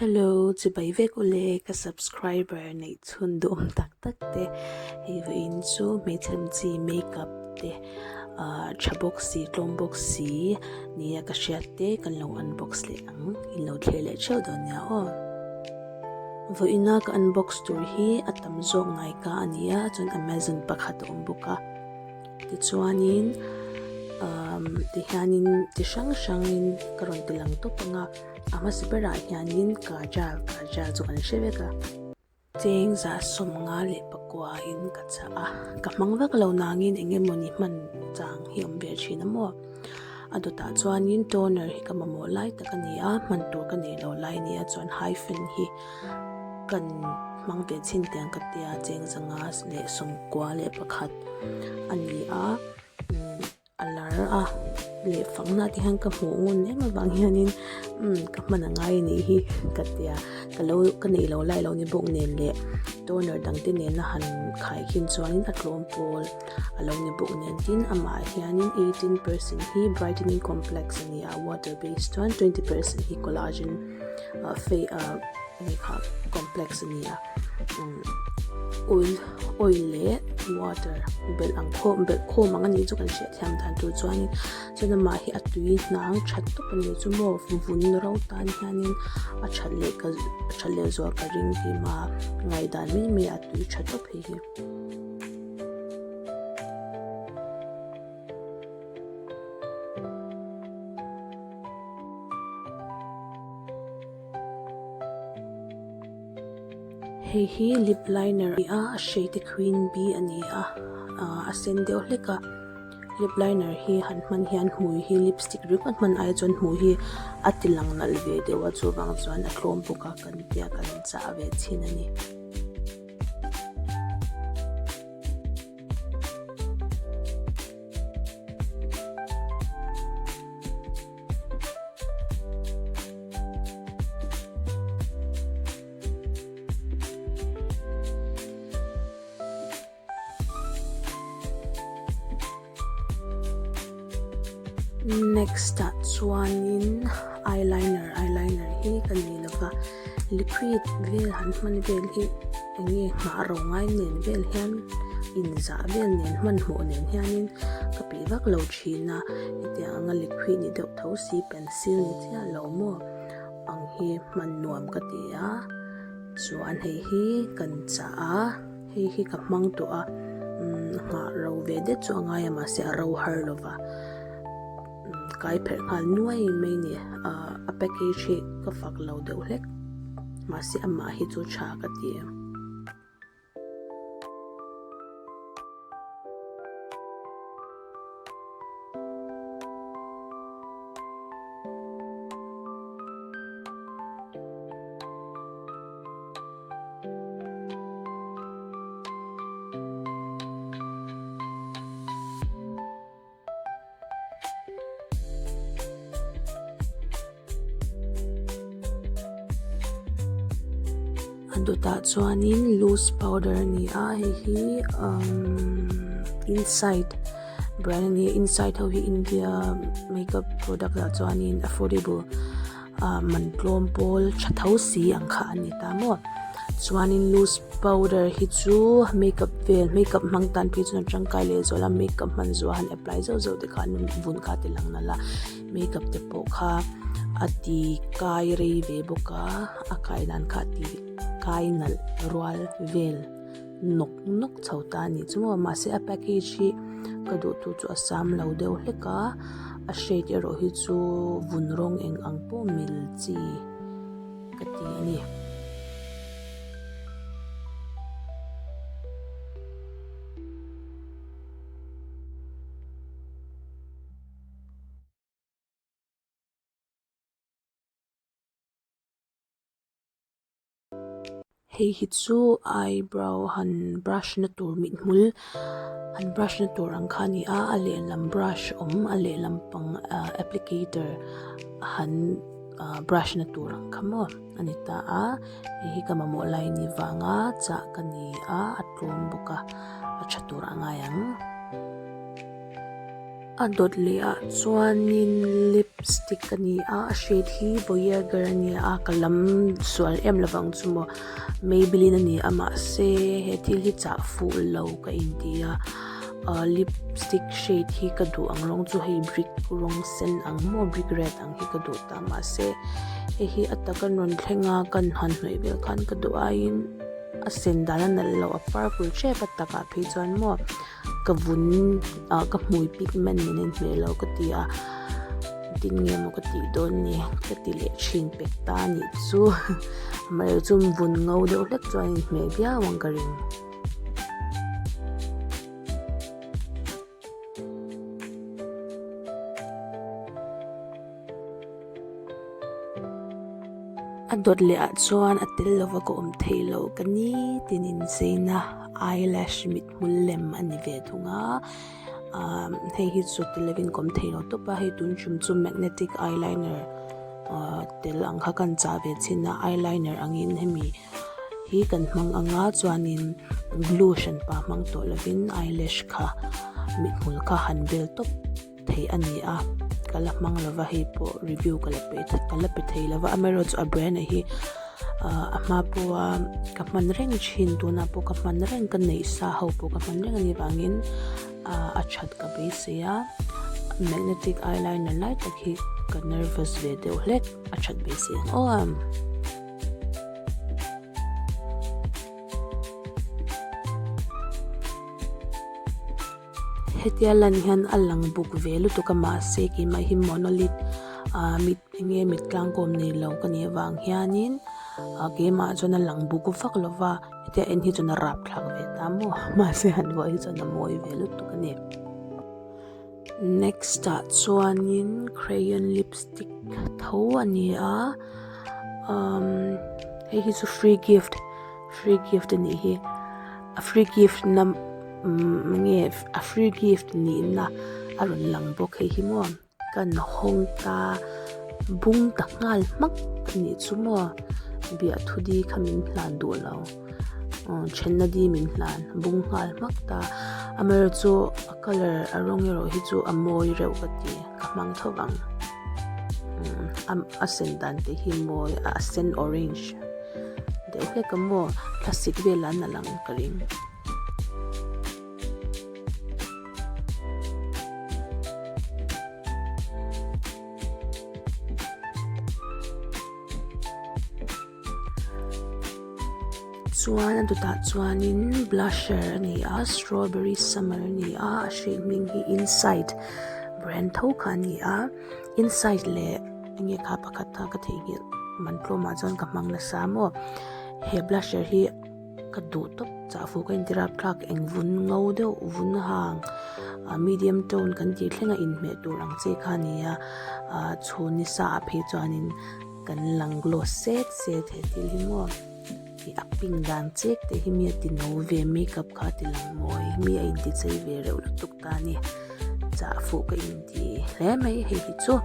Hello chibai vek ule ka subscriber neih chhun duhawm tak tak te hei vawiin chu hmeichhe lam chi makeup te ah tha bawk si tlawm bawk si nia ka hriat te kan lo unbox leh ang in lo thlir leh theuh dawn nia aw. Vawiina ka unbox tur hi a tam zawk ngai ka a ni a chuan amazon pakhat a awm bawk a. Tichuanin umm tihianin ti hrang hrangin ka rawn ti lang tawp ang a a hmasa berah hianin kajal kajal chu kan hre vek a. Cheng zah sawmnga leh pakua in ka chah a ka hmang vak lo nangin eng emawni hman chang hi awm ve thin a maw a dawtah chuanin toner hi ka mamawh lai tak a ni a hman tur ka nei lo lai a ni a chuan hyphen hi. Kan hmang ve chhin tiang ka tia cheng zanga leh sawmkua leh pakhat a ni a umm a lar a leh fakna te hian ka hmuh ngun em avang hianin umm ka hman a ngai a nih hi ka tia ka lo ka neih loh lai lo ni bawk nen leh toner dang te nena han khai khin chuanin a tlawm pawl a lo ni bawk nen tin amah hianin 18 percent hi brightening complex a ni a water base chuan 20 percent hi collagen. ah fei ah enge kha complex a ni a umm oil oil leh water belh ang khawm belh khawm ang a nih chu kan hriat thiam dan tur chuanin chuan amah hi a tui hnang that tawp a ni chu maw vun ro tan hianin a that leh ka a that leh zual ka ring tih a ngaihdan mai mai a tui tha tawp hei hi. Hei hi lip liner a ni a a shade queen bee a ni a ahh a sen deuh hlek a lip liner hi han hman hian hmui hi lipstick ringawt hman ai chuan hmui hi a ti lang nalh ve deuh a chuvang chuan a tlawm bawk a kan tia kan chah ve thin a ni. Next ah chuanin eyeliner eyeliner hi ka nei lova liquid vel han hman vel hi eng nge nghah ro ngai nen vel hian inzah vel nen hmanhmawh nen hianin ka peih vak lo thin a hetiang anga liquid ni deuh tho si pencil ni chiah lo maw ang hi hman nuam ka ti a chuan hei hi kan chah a hei hi ka hmang tawh a umm nghah ro ve det chu a ngai a mahse a ro har lo va kai pherh nghal nuai mai a ni ah a package hi ka fak lo deuh hlek mahse amah hi chu tha ka ti. A dawtah chuanin loose powder a ni a hei hi umm insight brand a ni a insight ho hi india makeup product ah chuanin affordable ah man tlawm pawl tha tho si ang kha a ni ta maw chuanin loose powder hi chu makeup vel makeup hmang tan phei chuan a tangkai leh zual a makeup hman zuah han apply zeuh zeuh te khan vun kha a ti lang nalh a makeup te pawh kha a ti kai rei ve bawk a a kai dan kha a ti kai nalh rual vel. Nawk nawk chho ta a nih chu maw mahse a package hi ka duh tur chu a sam lo deuh hlek a a shade erawh hi chu vun rawng eng ang pawh mil chi ka ti a ni. Hei hi chu eyebrow han brush na tur mithmul han brush na tur ang kha a ni a a lehlam brush awm a lehlam pang ah applicator han ah brush na tur ang kha maw a ni ta a hei hi ka mamawh lai ni vanga chah ka ni a a tlawm bawk a a tha tur a ngai ang. A dawt leh ah chuanin lipstick a ni a a shade hi voyager a ni a ka lam sual em lovang chu maw maybelline a ni a mahse he thil hi chah fuh lo ka inti a ahh lipstick shade hi ka duh ang rawng chu hei brick rawng sen ang maw brick red ang hi ka duh ta mahse hei hi a taka rawn thleng a kan han hnawih vel khan ka duh aiin a sen dan a nalh loh a purple tep a takah phei chuan maw. Ka vun ah ka hmui pigment nen a inhmeh lo ka ti a tin nge maw ka tih dawn ni ka ti leh thin pek ta a nih chu amaherawhchu chu vun ngo deuh hlek chuan a inhmeh viau ang ka ring. A dawt leh ah chuan a tel lova ka awm theih loh ka nitin incheina eyelash mit hmul lem a ni ve thung a ah hei hi chu tel lovin ka awm thei lo tawp a hei tun tum chu magnetic eyeliner ah tel ang kha ka han chah ve chhin a eyeliner angin hemi hi kan hmang ang a chuanin glue hranpa hmang tawh lovin eyelash kha mithmul kha han bel tawp. Theih a ni a, ka la hmang lova hei pawh review ka la pe ka la pe thei lova amaherawhchu a brand a hi ah a hma pawha ka hman reng thin tunah pawh ka hman reng ka neih sa ho pawh ka hman reng anih vangin ah a that ka beisei a magnetic eyeliner lai tak hi ka nervous ve deuh hlek a that beisei ang aw. Hetia lan hian a lang buk ve lutuk a mahse keimah hi monolith ah mit enge mit tlangkawm nei lo ka nih avang hianin ah keimah chuan a lang buk vak lo va hetia en hi chuan a rapthlak ve ta maw mahse han vuah hi chuan a mawi ve lutuk a ni. Next ah chuanin crayon lipstick tho a ni a umm hei hi chu free gift free gift a nih hi. A free gift na umm nge a free gift nihna a rawn lang bawk hei hi maw kan hawng ta bung ta nghal hmak a nih chu maw biahthu di kha min hlan duh lo aw thenna di min hlan bung nghal hmak ta amaherawhchu a colour a rawng erawh hi chu a mawi reuh ka ti ka hmang tho vang umm a sen dan te hi mawi a sen orange. Deuh hlek a maw thlasik velah an lang ka ring. Chuan a dawtah chuanin blusher a ni a strawberry summer a ni a a hriat hming hi insight brand tho kha a ni a insight leh enge kha pakhat kha ka theihnghilh man tlawmah chuan ka hmang nasa maw he blusher hi ka duh tawp chah fuh ka inti rapthlak eng vun ngo deuh vun hang ah medium tone kan tih thleng a inhmeh tur ang chi kha a ni a ah chhun ni sa ah phei chuanin kan lang glow set set he thil hi maw ih a pink dan chek te hi mi a ti no ve makeup kha a ti lang mawi mi a inti chei ve reuh lutuk ta a ni chah fuh ka inti hle mai hei hi chu.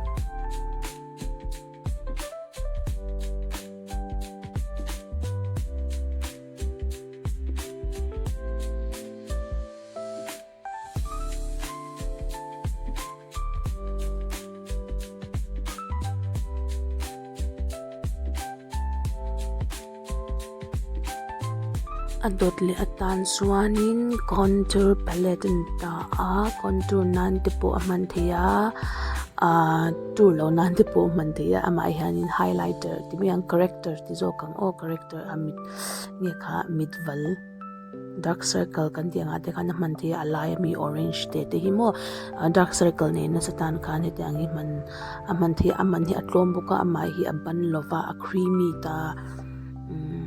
A dawt leh atan chuanin contour palette a ni ta a contour nan te pawh a hman theih a ahh tur loh nan te pawh a hman theih a amah hianin highlighter ti mai ang corrector ti zawk ang aw corrector a mit nge kha mit val. Dark circle kan tih angah te khan a hman theih a a lai ami orange te te hi maw dark circle nei nasa tan khan hetiang hi hman a hman theih a a man hi a tlawm bawk a amah hi a ban lova a creamy ta umm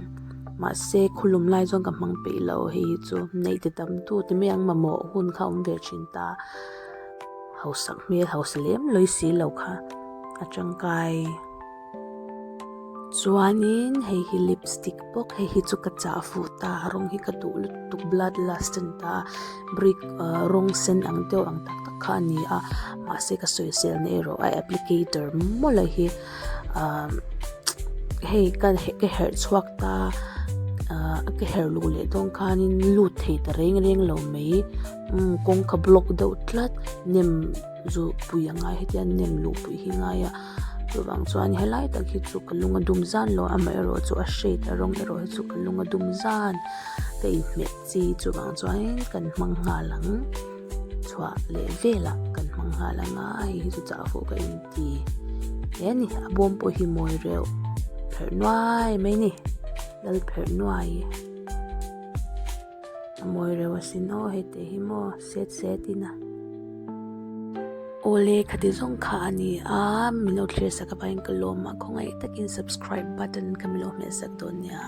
mahse khulum lai chuan ka hmang peih lo hei hi chu neih ti tam tu ti mai ang mamawh hun kha a awm ve thin ta hausak hmel hausa lem lawi si lo kha a tangkai. Chuanin hei hi lipstick bawk hei hi chu ka chah fuh ta a rawng hi ka duh lutuk blood lust a ni ta a brick ah rawng sen ang deuh ang tak tak kha a ni a mahse ka sawisel na erawh a applicator mawlh a hi ah hei ka ka herh chhuak ta ah ka herh luh leh dawn khanin lut thei ta reng reng lo mai umm kawng ka block deuh tlat nem. Zu pui a ngai hetia nem luh pui hi ngai a chuvang chuan helai tak hi chu ka lung a dum zan lo amaherawh chu a shade a rawng erawh hi chu ka lung a dum zan ka inhmeh chi chuvang chuanin kan hmang nghal ang chhuah leh velah kan hmang nghal ang a hei hi chu chah fuh ka inti hle a ni a bawm pawh hi mawi reuh pherh nuai mai a ni lal pherh nuai. A mawi reuh asin aw hei te hi maw set set in a awle khati zawng kha a ni a min lo thlir sak avangin ka lawm a khawngaih takin subscribe button kha min lo hmeh sak dawn nia.